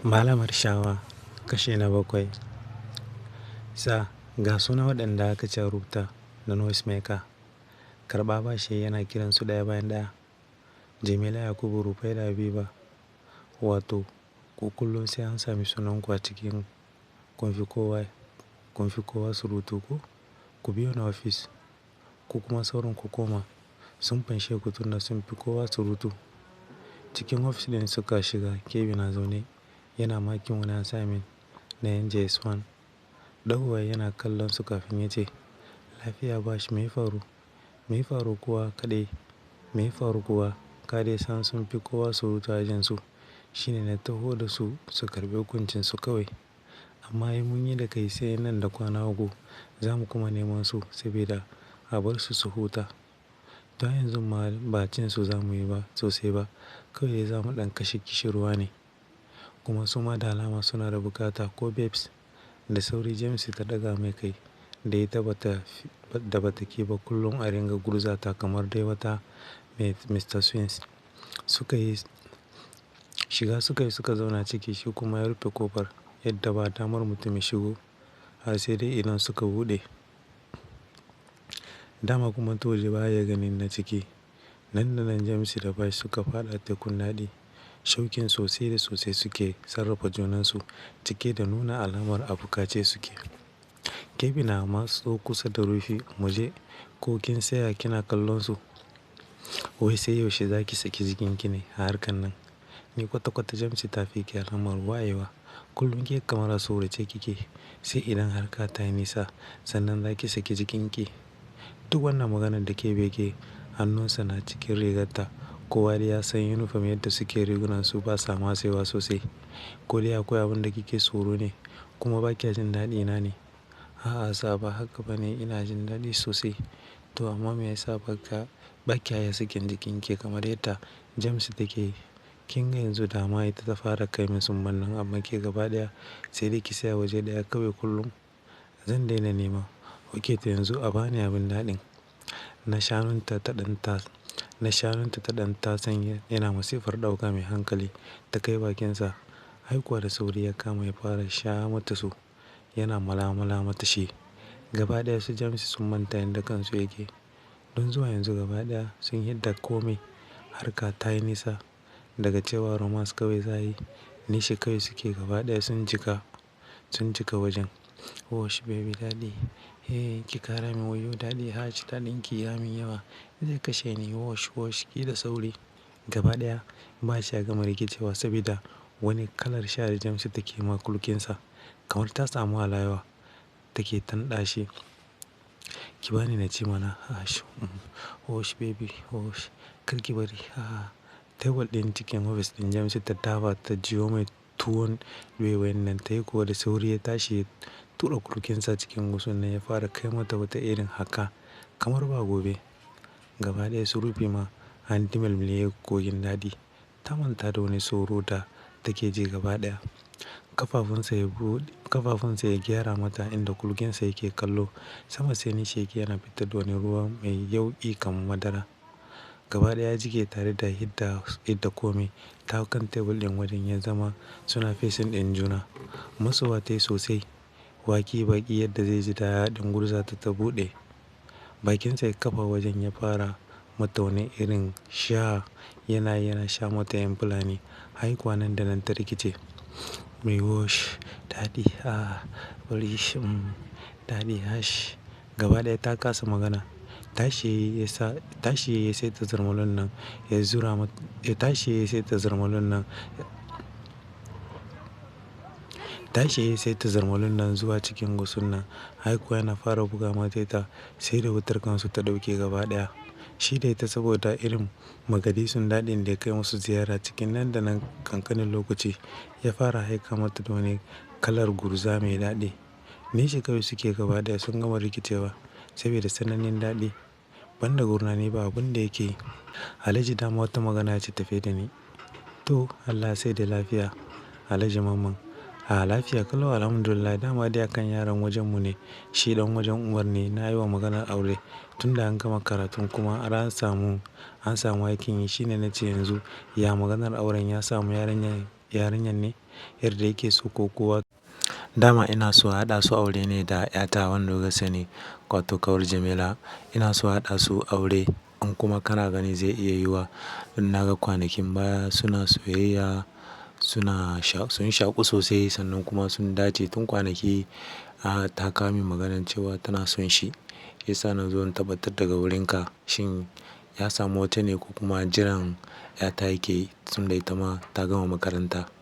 Malamar Shawa, kashi na 7. Sa ga suna waɗanda aka ce a rubuta da noise maker. Karɓa bashi yana kiransu ɗaya bayan ɗaya. Jamila, Yakubu, Rufaida, Habiba. Wato ku kullum sai an sami sunanku a cikin kun fi kowa, kun fi kowa surutu ko? Ku biyo ni ofis ku kuma sauran ku koma. Sun fanshe ku tunda sun fi kowa surutu. Cikin ofis ɗin suka shiga, Kevin na zaune yana makin wani assignment na NJS1. Ɗagowa yana kallon su kafin ya ce, "Lafiya Bash, me ya faru? Me ya faru kuwa kaɗai? Me ya faru kuwa? Ka dai san sun fi kowa surutu a ajinsu. Shine na taho da su su karɓi hukuncinsu kawai. Amma ai mun yi da kai sai nan da kwana 3 za mu kuma neman su saboda a bar su su huta. To yanzu ma ba cin su za mu yi ba sosai ba. Kawai za mu ɗan kashe ƙishirwa ne. Kuma su ma da alama suna da bukata ko babes." Da sauri James ta ɗaga mai kai da ita bata, da bata ki ba kullum a ringa gurzata kamar dai wata Mr. Swings. Suka yi shiga suka yi suka zauna ciki shi kuma ya rufe ƙofar yadda ba damar mutum ya shigo har sai dai idan suka buɗe. Dama kuma ta waje baya ganin na ciki. Nan da nan James da Bash suka faɗa tekun daɗi. Shaukin sosai da sosai suke sarrafa junansu cike da nuna alamar a bukace suke. Kevin na matso kusa da Rufi muje ko kin tsaya kina kallon su. Wai sai yaushe za ki saki jikinki ne a harkar nan? Ni kwata-kwata James ta fi ki alamar wayewa. Kullum ke kamar a tsorace kike. Sai idan harka ta yi nisa sannan za ki saki jikinki. Duk wannan maganar da Kevin yake hannunsa na cikin rigarta. Kowa dai ya san yunifom yadda suke rigunansu basa matsewa sosai. Ko dai akwai abin da kike tsoro ne kuma ba kya jin daɗina ne? A'a, sa ba haka ba ne ina jin daɗi sosai. To amma me yasa ba ka, ba kya iya sakin jikinki kamar yadda James take yi? Kin ga yanzu dama ita ta fara kai min sumban nan amma ke gaba ɗaya sai dai ki tsaya waje ɗaya kawai kullum. Zan daina nema. Ok to yanzu a bani abin daɗin. Na shanunta ta ɗan ta, na shanunta ta ɗan tasan yana masifar ɗauka mai hankali ta kai bakinsa. Ai kuwa da sauri ya kama ya fara sha mata su. Yana mala-mala mata shi. Gaba ɗaya su James sun manta inda kansu yake. Don zuwa yanzu gaba ɗaya sun yadda kome harka ta yi nisa daga cewa romance kawai za yi. Nishi kawai suke gaba ɗaya sun cika, sun cika wajen. Wosh baby daɗi. Eh ki ƙara min wayo daɗi. Hash daɗin ki ya min yawa. Zai kashe ni wosh wosh ki da sauri. Gaba ɗaya Bash ya gama rikicewa saboda wani kalar sha da James take ma kulkinsa kamar ta samu halawa take tanɗa shi. Ki bani na ci mana hash. Wosh baby wosh kar ki bari. Ah table ɗin cikin ofis ɗin James ta dafa ta jiyo mai tuwon ɗuwaiwan nan tayi kuwa da sauri ya tashi ya tura kulkinsa cikin gusun nan ya fara kai mata wata irin haka kamar ba gobe. Gaba ɗaya su Rufi ma an dimalmile kogin daɗi. Ta manta da wani tsoro da take ji gaba ɗaya. Ƙafafunsa ya buɗe, ƙafafunsa ya gyara mata inda kulkinsa yake kallo. Sama sai nishi yake yana fitar da wani ruwa mai yauƙi kamar madara. Gaba ɗaya ya jiƙe tare da hidda, hidda kome. Ta hau kan tebur ɗin wajen ya zama suna facing ɗin juna. Matsowa tayi sosai. Waki baƙi yadda zai ji daɗin gurzata ta buɗe. Bakinsa ya kafa wajen ya fara mata wani irin sha yana, yana sha mata yan fulani. Ai kuwa nan da nan ta rikice. Mai wosh daɗi ah bari shi daɗi hash. Gaba ɗaya ta kasa magana. Tashi ya sa, tashi ya saita zarmalon nan ya zura mata, ya tashi ya saita zarmalon nan. Tashi ya saita zarmalon nan zuwa cikin gusun nan. Ai kuwa yana fara buga mata ita sai da wutar kansu ta ɗauke gaba ɗaya. Shi da ita saboda irin magadisun daɗin da ya kai musu ziyara cikin nan da nan kankanin lokaci ya fara haika mata da wani kalar gurza mai daɗi. Nishi kawai suke gaba ɗaya sun gama rikicewa saboda tsananin daɗi. Ban da gurnani ba abun da yake yi. Alhaji dama wata magana ce tafe da ni. To Allah sai da lafiya. Alhaji Mamman. A lafiya kalau alhamdulillah dama dai akan yaron wajen mu ne. Shi ɗan wajen Umar ne na yi wa maganar aure tun da an gama karatun kuma har an samu, an samu aikin yi shine na ce yanzu ya maganar auren ya samu yarinyar. yarinyar ne yadda yake so ko kuwa dama ina so a haɗa su aure ne da 'yata wanda kuka sani wato ƙawar Jamila. Ina so a haɗa su aure in kuma kana gani zai iya yiwuwa. In na ga kwanakin baya suna soyayya, suna sun shaƙu sosai sannan kuma sun dace tun kwanaki a ta kawo min maganar cewa tana son shi. Ya sa na zo in tabbatar daga wurinka shin ya samu wata ne ko kuma jiran 'yata yake yi tunda ita ma ta gama makaranta.